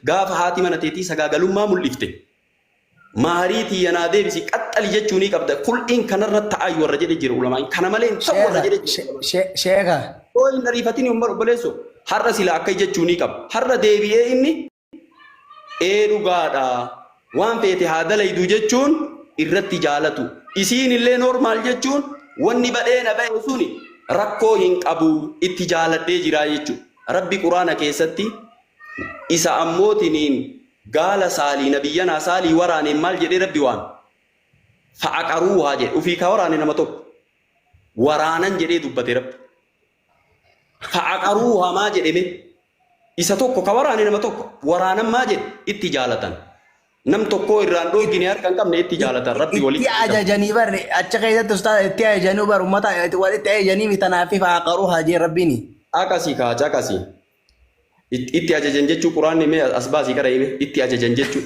Gaafa haati mana teetii sagaagalummaa mul'ifte maharii tiyya naa deebisi qaxxali jechuunii qabda. Kul'iin kanarra ta'aayu warra jedhe jira ulamaan. Kana malee hin ta'u warra Sheeka, jedhe jira ulamaan. sheeka. Yoo hin ariifatini umar obboleesso har'a sila akka jechuunii qaba. Har'a deebi'ee inni ee dhugaadha waan feete haa dalaydu jechuun irratti jaalatu. Isiin illee normaal jechuun wanni badheena ba'e suni rakkoo hin qabu itti jaaladhee jiraa jechuudha. Rabbi quraana keessatti isa ammootiniin gaala saalii nabiyyanaa saalii waraaneen maal jedhee Rabbi waan fa'aqaruuhaa jedhe ufii ka waraane nama tokko waraanan jedhee dubbate Rabbi. Fa'aqaruuhaa maa jedheme isa tokko ka waraane nama tokko waraanan maa jedhe itti jaalatan. Nam tokkoo irraan dhoorgine harka hin qabne itti jaalatan Rabbi Itti walitti qaba. ajajanii bar achi keessatti ustaaz itti ajajanii bar ummata walitti ajajanii mitanaaf fa'aqaruuhaa jee Rabbiini. Caqasii kaa caqasii. Itti ajajan jechuu quraanni mee as baasii qara hime itti ajajan jechuu.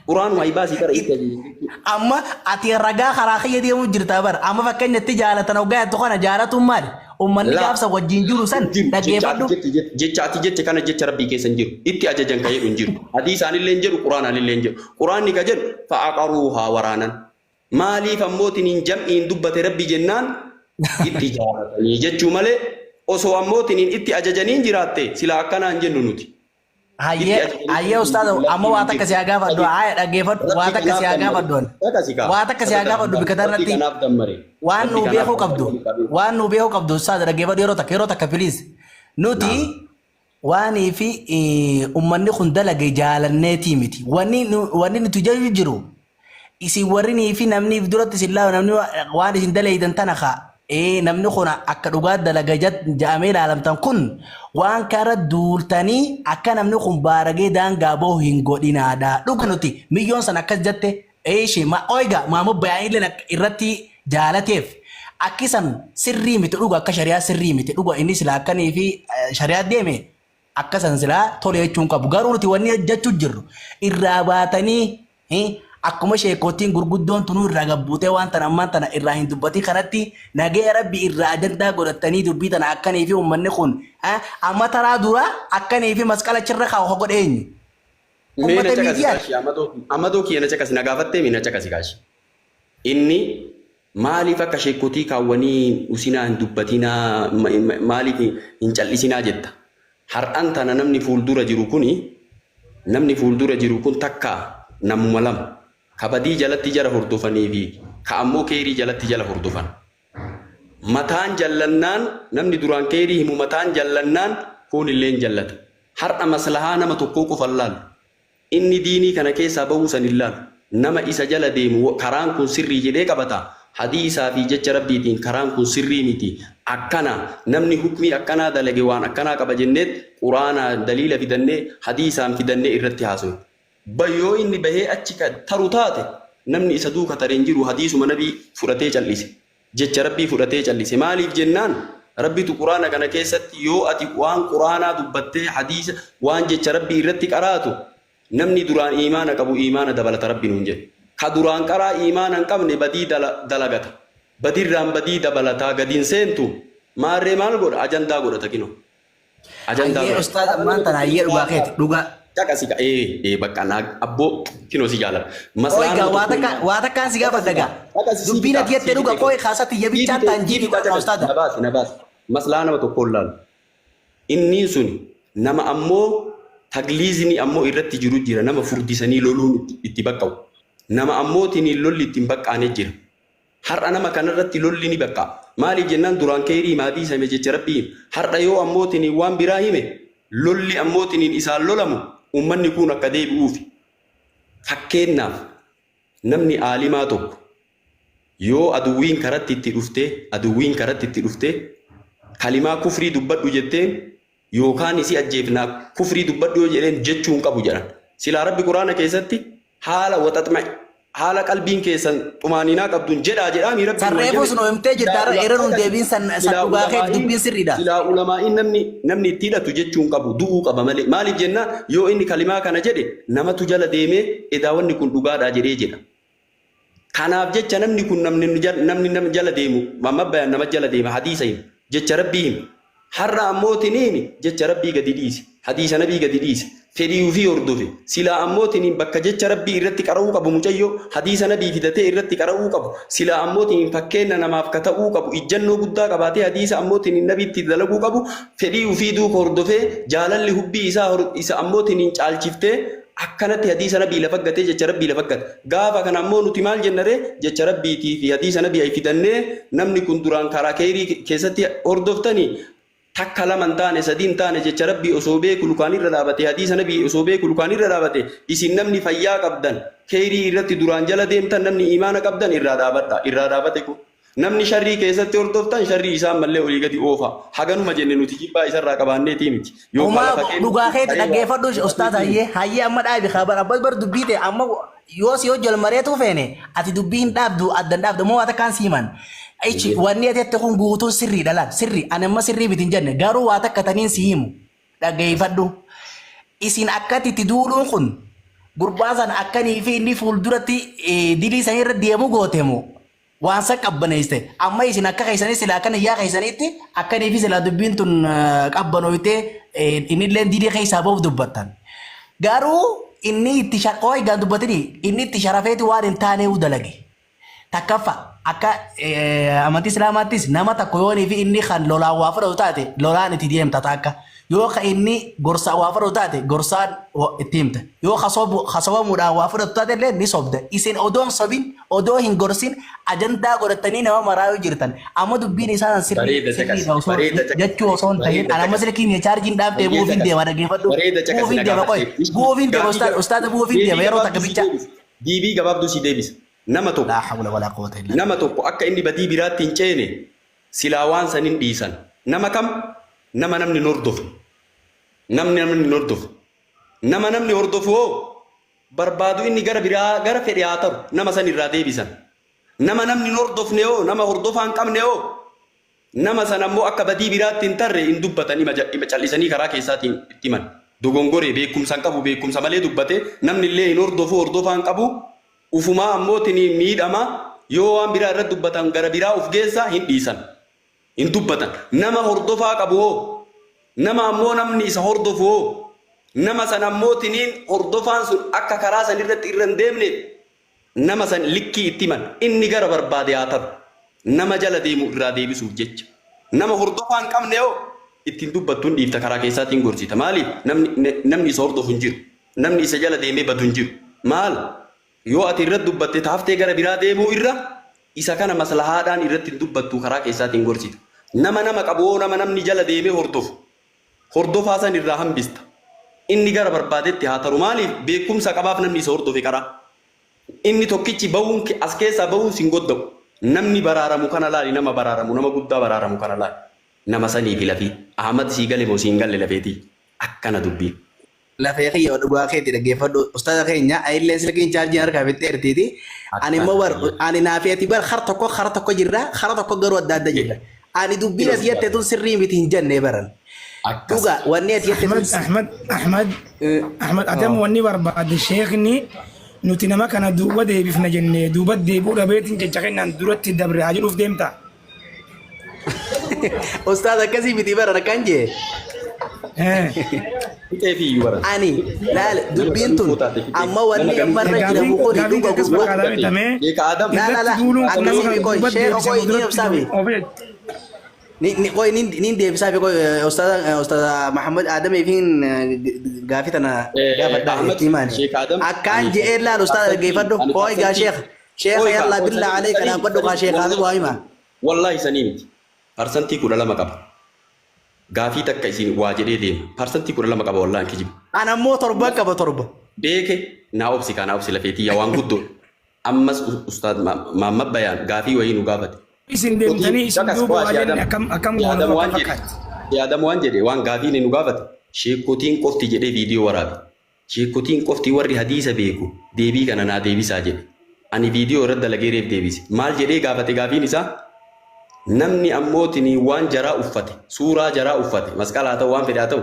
Quraanuma ayi baasii qara itti ajajan jechuu. Amma ati ragaa karaa kiyya deemuu jirta bar. Amma fakkeenya itti jaalatan hoggaa jettu kana jaalatuun maali? Ummanni Laa gaafsa wajjin jiru san hin jiru jecha ati dhaggeeffadhu. jette jecha ati jette kana jecha rabbii keessa hin jiru. Itti ajajan ka jedhu hin jiru. Hadiisaan illee hin jedhu quraanaan illee hin jedhu. Quraanni ka jedhu fa'aqaruuhaa waraanan. Maaliif ammootiin jam'iin dubbate rabbi jennaan itti jaalatanii jechuu malee osoo ammootiin itti ajajaniin jiraatte silaa akkanaa hin jennu nuti. Itti Hayyee ajajanii hayyee ustaaza amma lafti waa hin takka jiru. si haa gaafadhu. Haaya dhaggeeffadhu waa Rabbi takka si kanaaf haa dammare. gaafadhu. ani. Dhaqasi kaa. Waa takka si haa Sadaqaa gaafadhu bika Rabbi tanatti kanaaf dammare. waan Rabbi nuu kanaaf beekuu qabdu dammare qabee. waan nuu beekuu qabdu ustaaza dhaggeeffadhu yeroo takka please. Nuti Naam. waanii fi ummanni kun dalage jaalanneetii miti. Wanni nuti jedhu jiru isin warrinii fi namni if duratti isin laalu namni waan isin dalaydan tana kaa ee namni kun akka dhugaa dalaga ja'amee ilaalamtan kun waan kana duultanii akka namni kun baaragee daangaa bahu hin godhinaadha. Dhuga nuti miyyoon san akkas jette eeshi ma oiga maamuu bayaanillee irratti jaalateef akkisan sirrii miti dhuga akka shari'aa sirrii miti dhuga inni sila akkanii fi shari'aa deeme akkasan silaa tole jechuun qabu. Garuu nuti wanni jechuu jirru irraa baatanii akkuma sheekootiin gurguddoon tunuu irraa gabbuutee waan tana ammaan tana irraa hin dubbatin kanatti nagaya rabbi irraa ajandaa godhatanii dubbii tana akkanii fi uummanni kun amma taraa dura akkanii fi masqala achirra kaa'u godhe eenyu? Mee na Uummata caqasi miidiyaati. kaashi amadoo kiyya na caqasi na gaafattee mee na caqasi kaashi. Inni maaliif akka sheekotii kaawwanii usinaa hin dubbatinaa maaliif hin cal'isinaa jetta. Har'an tana namni fuuldura jiru kuni namni fuuldura jiru kun takka namuma lama ka badii jalatti jara hordofanii fi ka ammoo keerii jalatti jala hordofan. Mataan jallannaan namni duraan keerii himu mataan jallannaan kuun illee hin jallata. Har'a maslahaa nama tokkoo qofa hin laalu. Inni diinii kana keessaa bahuu san hin laalu. Nama isa jala deemu karaan kun sirrii jedhee qabata. Hadiisaa fi jecha rabbiitiin karaan kun sirrii miti. Akkana namni hukmii akkanaa dalage waan akkanaa qaba jenneet quraanaa daliila fidannee hadiisaan fidannee irratti haasofne. Yoo inni bahee achi ka taru taate namni isa duuka tare hin jiru hadiisuma nabii fudhatee cal'ise. Jecha rabbii fudhatee cal'ise. Maaliif jennaan rabbitu quraana kana keessatti yoo ati waan quraanaa dubbattee hadiisa waan jecha rabbii irratti qaraatu namni duraan iimaana qabu iimaana dabalata rabbi nuun jedhe. Ka duraan qaraa iimaana hin qabne badii dalagata. Badirraan badii dabalataa gadi hin seentu maarree maal godha ajandaa godhata kinoo. Ajandaa Hayyee godhata. ustaaz ammaan tana hayyee dhugaa keeti dhugaa. Caqasi ka ee ee bakka naa abboo kinoo si jaalladha. Maslaa Ooy nama gaa tokko hin waa takkaan si gaafadha gaa. Caqasi sii Dubbiin fixa ati jettee sii dhuga fixe qooy kaasatti sii yabichaan fixe taan sii jiidhi fixa godha caqasi ustaaza. na baasi na baasi. Maslaa nama tokko hin laalu. Inni suni nama ammoo tagliizni ammoo irratti jiru jira nama furdisanii loluun itti baqqa'u. Nama ammoo tiniin lolli ittiin baqqaane jira. Har'a nama kanarratti lolli ni baqqa'a. Maaliif jennaan duraan keeyrii hima hadiisa hime jecha rabbii hime. Har'a yoo ammoo tiniin waan biraa hime lolli ammoo tiniin isaan lolamu ummanni kuun akka deebi'uufi. Fakkeennaaf namni aalimaa tokko yoo aduwwiin karatti itti dhuftee aduwwiin karatti itti dhuftee kalimaa kufrii dubbadhu jetteen yookaan isi ajjeefnaa kufrii dubbadhu yoo jedheen jechuu hin qabu jedhan. Silaa rabbi quraana keessatti haala waxaxma haala qalbiin keessan xumaaninaa qabduun jedhaa jedhaami rabbi San nu reefus hayyame. nu himtee jirta Silaa irra irra nuun caqasi. deebiin san san Silaa dhugaa keeti ulamaa'iin dubbiin sirriidha. silaa ulamaa'iin namni namni itti hidhatu jechuu hin qabu du'uu qaba malee. Maaliif jennaan yoo inni kalimaa kana jedhe namatu jala deemee edaa wanni kun dhugaadhaa jedhee jedha. Kanaaf jecha namni kun namni namni nama jala deemu mamma bayan nama jala deema hadiisa hima jecha rabbii hima. Har'a ammoo tiniin jecha Rabbii gadi dhiise, hadiisa Nabii gadi dhiise, fedhii ufii hordofe. Silaa ammoo tiniin bakka jecha Rabbii irratti qara'uu qabu mucayyoo, hadiisa Nabii fidatee irratti qara'uu qabu, silaa ammoo tiniin fakkeenna namaaf ka ta'uu qabu, ijjannoo guddaa qabaatee hadiisa ammoo tiniin Nabiitti dalaguu qabu, fedhii ufii duuka hordofee, jaalalli hubbii isaa isa ammoo tiniin caalchiftee, akkanatti hadiisa Nabii lafa gatee jecha Rabbii lafa gate. Gaafa kana ammoo nuti maal jenna ree? Jecha Rabbiitii fi hadiisa Nabii ay fidannee namni kun duraan karaa keeyrii keessatti hordoftanii takka lama hin taane sadii hin taane jecha Rabbii osoo beeku lukaan irra dhaabate hadiisa Nabii osoo beeku lukaan irra dhaabate isin namni fayyaa qabdan keeyrii irratti duraan jala deemtan namni iimaana qabdan irraa dhaabadha irraa dhaabate kun. Namni sharrii keessatti hordoftan sharrii isaa ammallee olii gadi oofa. Haganuma jenne nuti jibbaa isarraa qabaanneetii miti. Yookaan Homaa lafa keenya dhugaa keeti saree waa dhaggeeffadhu ustaaz hayyee hayyee amma dhaabi kabar abbas bar dubbii ta'e amma yoo si hojjal mareetuu feene ati dubbii hin dhaabdu addan dhaabdu ammoo waa takkaan si himan. Ichi wanni ati jette kun guutuun sirriidha laal sirrii ani amma sirrii miti hin jenne garuu waa takka taniin si himu dhaggeeffadhu. Isin akkatti itti duuluun kun gurbaa sana akkanii fi inni fuulduratti dilii san irra deemu goote moo waan san qabbaneessite amma isin akka keessanii silaa akka niyyaa keessaniitti akkanii fi silaa dubbiin tun qabbanooytee innillee dilii keessaa ba'uuf dubbattan. Garuu inni itti qoy gaan dubbatini inni itti sharafeeti waan hin taaneewu dalage. Takkaffa akka amantii Islaamaattis nama tokko yoonii fi inni kan lolaan waa fudhatu taate lolaan itti deemta takka. Yoo ka inni gorsaan waa fudhatu taate gorsaan itti himta. Yoo ka sobamuudhaan waa fudhatu taate illee ni sobda. Isin odoo hin sobin, odoo hin gorsin ajandaa godhattanii nama maraa yoo jirtan. Amma dubbiin isaa san sirrii Bareeda caqasi. sirriidha osoo Bareeda caqasi. jechuu osoo hin ta'in Bareeda ani amma caqasi. silkiin kiyya chaarjiin dhaabdee Bareeda bu'uufin caqasi. deema dhaggeeffadhu. Bareeda caqasi Bu'uufin na deema qoy. gaafatte. Bu'uufin deema Gaafii ustaaza ustaaza bu'uufin deebii deema yeroo takka gabaabduu sii bicha. deebisa. Deebii gabaabduu sii deebisa. Nama tokko Laa hawla walaa quwwata illaa nama tokko akka inni badii biraatti hin ceene silaa waan san hin dhiisan. Nama kam? Nama namni hin hordofne. Namni namni hin hordofne. Nama namni hordofu hoo barbaadu inni gara biraa gara fedhe haa taru nama san irraa deebisan. Nama namni hin hordofne hoo nama hordofaa hin qabne hoo nama san ammoo akka badii biraatti hin tarre hin dubbatan ima cal'isanii karaa keessaatiin itti himan. Dogongoree beekumsa hin qabu beekumsa malee dubbate namni illee hin hordofu hordofaa hin qabu ufumaa ammoo tini miidhama yoo waan biraa irratti dubbatan gara biraa uf geessa hin dhiisan. Hin dubbatan. Nama hordofaa qabu hoo? Nama ammoo namni isa hordofu hoo? Nama san ammoo tiniin hordofaan sun akka karaa san irratti irra hin deemneef nama san likkii itti himan. Inni gara barbaade haa taru. Nama jala deemu irraa deebisuuf jecha. Nama hordofaa hin qabne hoo? Itti hin dubbattu hin dhiifta karaa keessaatiin gorsita. Maaliif? Namni namni isa hordofu hin jiru. Namni isa jala deemee badu hin jiru. Maal? Yoo ati irratti dubbatte ta haftee gara biraa deemuu irra isa kana maslahaadhaan irratti hin dubbattu karaa keessaatiin gorsita. Nama nama qabu hoo nama namni jala deemee hordofu hordofaa san irraa hambista. Inni gara barbaadetti haa taru maaliif beekumsa qabaaf namni isa hordofe qaraa. Inni tokkichi bahuun as keessaa bahuun sin godda'u. Namni baraaramu kana laali nama baraaramu nama guddaa baraaramu kana laali. Nama saniifi lafii. Ahmad sii gale moo sii hin galle lafeetii. Akkana dubbiin. Lafee kiyya dhugaa keeti dhaggeeffadhu ustaaza keenya anillee silkiin chaarjiin harkaa fixxeertiiti ani immoo bar ani naafi ati bar har tokko kara tokko jirra kara tokko garuu adda adda jirra ani dubbiin ati jette tun sirrii miti hin jenne baran dhugaa wanni ati jette tun Ahmad Ahmad Ahmad Ahmad atam wanni barbaade sheekni nuti nama kana duuba deebifna jenne duuba deebi'uu dhabeetiin jecha kennaan duratti dabre haa jedhuuf deemta. Ustaaz akkasii miti baran akkan jee. Fixee fi iyyuu baran. Ani laal dubbiin tun amma wanni amma irra Gaafiin jiramu kuni gaafiin dhuga akkas gurbaa. fakkaataa bitamee Sheeka Adam. La la irratti la duuluun kun nama akkasii kana mi qoy duuba sheeka deebisee qoy ni duratti obsaafi. oofee Ni ni qoy ni ni deebisaa fi qoy ustaaz ustaaz Muhammad Adamii fi gaafii tana gaafadhaa Ahmad itti himaani. Sheeka Adam. Akkaan je'ee laal ustaaz dhaggeeffadhu Ani qoy gaa sheeka sheeka Qoy kaa, yallaa qoy billaa sanii alayka sanii dhaabbadhu kaa sanii sheekaa fi wallahi waa hima. wallahi sanii miti. Parsantii 12 qaba. Gaafii takka isin waa jedhee deema. Parsantii 12 qaba wallahi hin kijibu. Ana immoo torban qaba torba. Beeke naa obsi kaa naa obsi lafeetii yaa waan guddoo. Ammas ustaad Maammad Bayaan gaafii wayii nu gaafate. Isin deemtanii isin Caqas duuba waa waa jenne Adam akkam akkam Adam goonu waan akka jedhe fakkaatti. Adam waan jedhe waan gaafii inni nu gaafate sheekotiin qofti jedhee viidiyoo waraabe. Sheekotiin qofti warri hadiisa beeku deebii kana naa deebisaa jedhe. Ani viidiyoo irratti dalagee reef deebise. Maal jedhee gaafate gaafiin isaa? Namni ammootinii waan jaraa uffate, suuraa jaraa uffate, masqala haa ta'u waan fedhe haa ta'u,